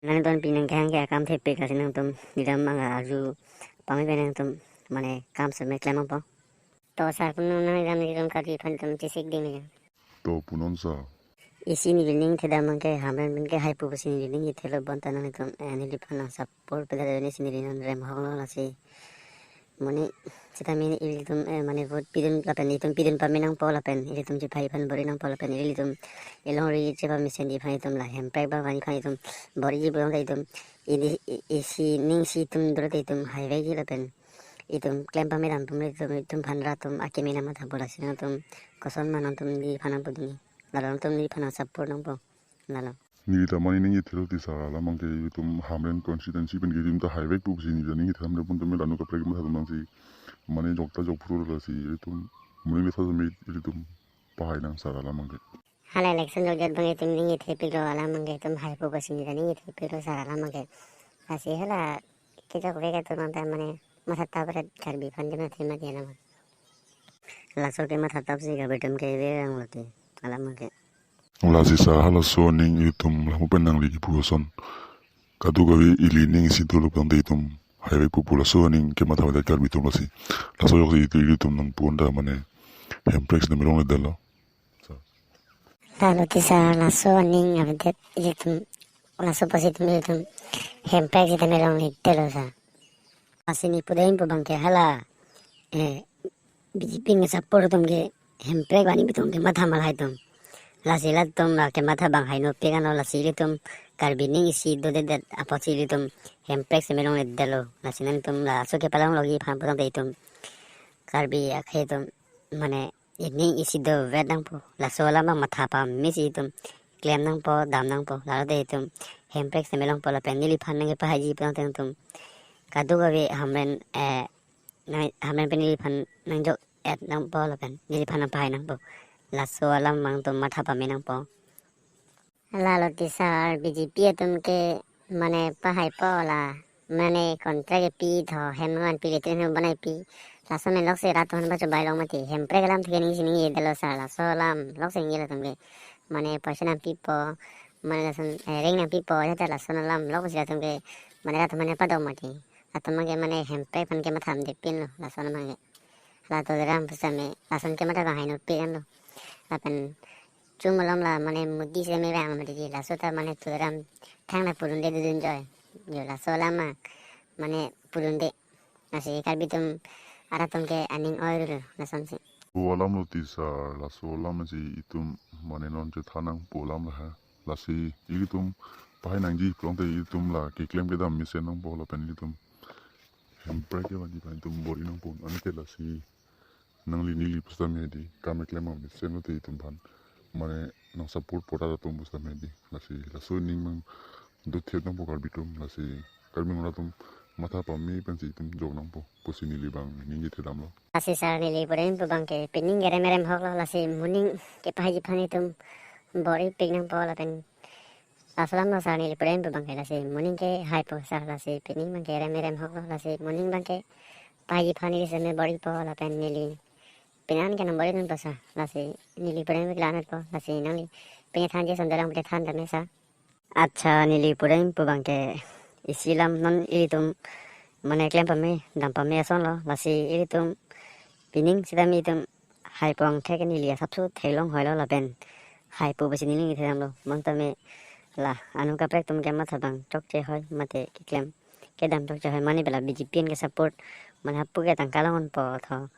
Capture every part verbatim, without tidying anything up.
Nangtum pining kehang ke akam thepik lasi nangtum nelitum ang arju pame pen nangtum mane kam seme klem nangpo. To sir, punon nangtum nelitum Karbi aphan tum chesik dingme. To punon sir. Isi neli ning thedam abangke Hamren pen ke haipo pusi neli ning ithelo bonta nangtum, eh, neliphan nang support peda doni si neli nang rem hoklo lasi. Mane sitame ilitum, eh, mane vote pidun lapen itum pidun pame nangpo lapen ilitum chepai aphan bor-i nangpo lapen ilitum elongri chepamesen aphan itum la hemprek ba vani aphan itum bor-iji pulote itum ini i-, isi ning isi itum dolo te itum haivekji lapen itum klem pame dam atum itum, itum aphan rat atum akeme nang matha bola si nangtum koson ma nangtum neliphan nang puduni. Lalo nangtum neliphan nang support nangpo. Lalo. Neli ta mane ning ithelo ti sir, alam abangke itum Hamren constituency pen ke itum ta haivek pu pusi neli ta ning ithelo, Hamren pen tum la non kaprek matha atum nangsi mane jokta jok phuru lasi itum muning le sa me itum pahai nang sir alam abangke. Hala election jokjat abang itum ning ithepiklo, alam abangke itum haipo pusi neli ta ning ithepiklo sir alam abangke. Lasi hala kejokvek atum abang ta mane matha tap ret Karbi aphan dim athe mati alam abang. Laso ke matha tap si Karbi atum ke ave ang lote alam abangke. Lasi sir halaso aning itum lapu pen nangli kipu ason kadokave ili ning isi dolo pulote itum haivek pu pu laso aning kematha ave Karbi atum lasi. Laso ajoksi itum ilitum nangpu-un ta mane hemprek sitame longledetlo. Lalo ti sir laso aning avedet ilitum laso apotsi itum ilitum hemprek sitame longledetlo sir. Lasi neli pudam pu abangke hala, eh, B J P nge support atum ke hemprek vani pi atum ke matha malhai atum. Lasi latum la kematha abang hainopik anlo lasi ilitum Karbi ning isi dodedet apotsi ilitum hemprek seme longledetlo. Lasi nangtum laso kepalongloji aphan pulote itum Karbi akhei atum mane ining isi dovet nangpo. Laso alam abang matha pame si itum klem nangpo, dam nangpo. Lalo te itum hemprek seme longpo lapen neliphan nangkepahaiji pulote itum kadokave Hamren, eh, nang, Hamren pen neliphan nangjok-et nangpo lapen neliphan nangpahai nangpo. Laso alam abang itum matha pame nangpo. Lalo ti sir B J P atum ke mane pahaipo la, mane contract kepi tho, hem nangvanpi, latrine nangvanpi. Laso me loksi rat atum aphan pachobai long mati. Hemprek alam thek ning isi ningjedetlo sir, laso alam loksi ningje latum ke. Mane poisa nangpipo, mane lason, eh, reng nangpipo, jata lason alam loksi latum ke mane rat atum mane padok mati. Latum ke mane hemprek aphan ke matha damde pinlo, lason abangke. La Tuliram pusitame lason kematha abang hainopik anlo. Lapen chum malom la mane Modi sitame vang mati, laso ta mane Tuliram thang la pudunde dudun joi. Yo laso alam ma mane pudunde. Lasi Karbi atum arat atum ke aning oirul lasonsi. O alam lo ti sir, laso alam si itum mane non chethan nangpo alam la ha. Lasi ilitum pahai nangji pulote itum la keklem kedam mesen nangpo lapen ilitum hemprek kevangji aphan itum bor-i nangpo, anke lasi nangli neli pusitame hedi kam keklem mesen lote itum aphan mane nang support po rat atum pusitame hedi. Lasi laso aning abang dothet nangpo Karbi atum, lasi Karbi anglong atum matha pame pensi itum jok nangpo pusi neli abang ningje thedamlo. Lasi sir neli pudam pu abangke pining kerem erem hoklo, lasi muning kepahaiji aphan itum bor-ipik nangpo lapen laso alam lo sir neli pudam pu abangke, lasi muning kehaipo sir, lasi pining abangke kerem erem hoklo, lasi muning abangke pahaiji aphan neli seme bor-ipo lapen neli pini an ke nang bor-i dunpo sir, lasi neli pudam pu ke la-anpo, lasi nangli pini thanji ason dorang pute than tame sir. Accha, neli pudam pu abangke isi alam non ilitum mane klem pame dam pame ason lo, lasi ilitum pining sitame itum haipo angthek neli asapso theklong hoilo lapen haipo pusi neli ning thedamlo. Bonta me la anung kaprek atum kematha abang chokche hoi mate keklem kedam chokche hoi mane pela B J P an ke support mane hapu ke tangka longpo tho.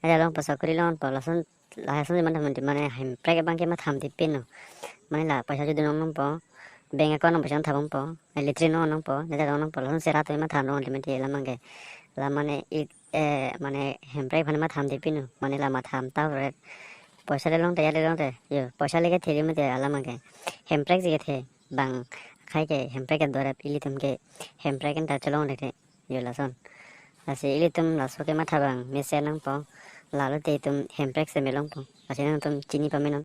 Ada longpo, sakori longpo, lason lahai ason mane mane mane hemprek abangke matha damde pinlo. Mane la poisa chedun ong nangpo, bank account nang poisa thap ongpo, latrine nang ong nangpo, jata ong nangpo, lasonsi rat atum matha long limit alam abangke. La mane i, eh, mane hemprek aphan matha damde pinlo, mane la matha dam ta ret. Poisa le longte, ya le longte, yo, poisa le kethe ri mate alam abangke. Hemprek si kethe, bang akhei ke hemprek ke dorap, ilitum ke hemprek anta cholong le the. Yo lason. Lasi ilitum laso kematha abang mesen nangpo. Lalo te itum hemprek seme longpo. Lasi nangtum chini pame non.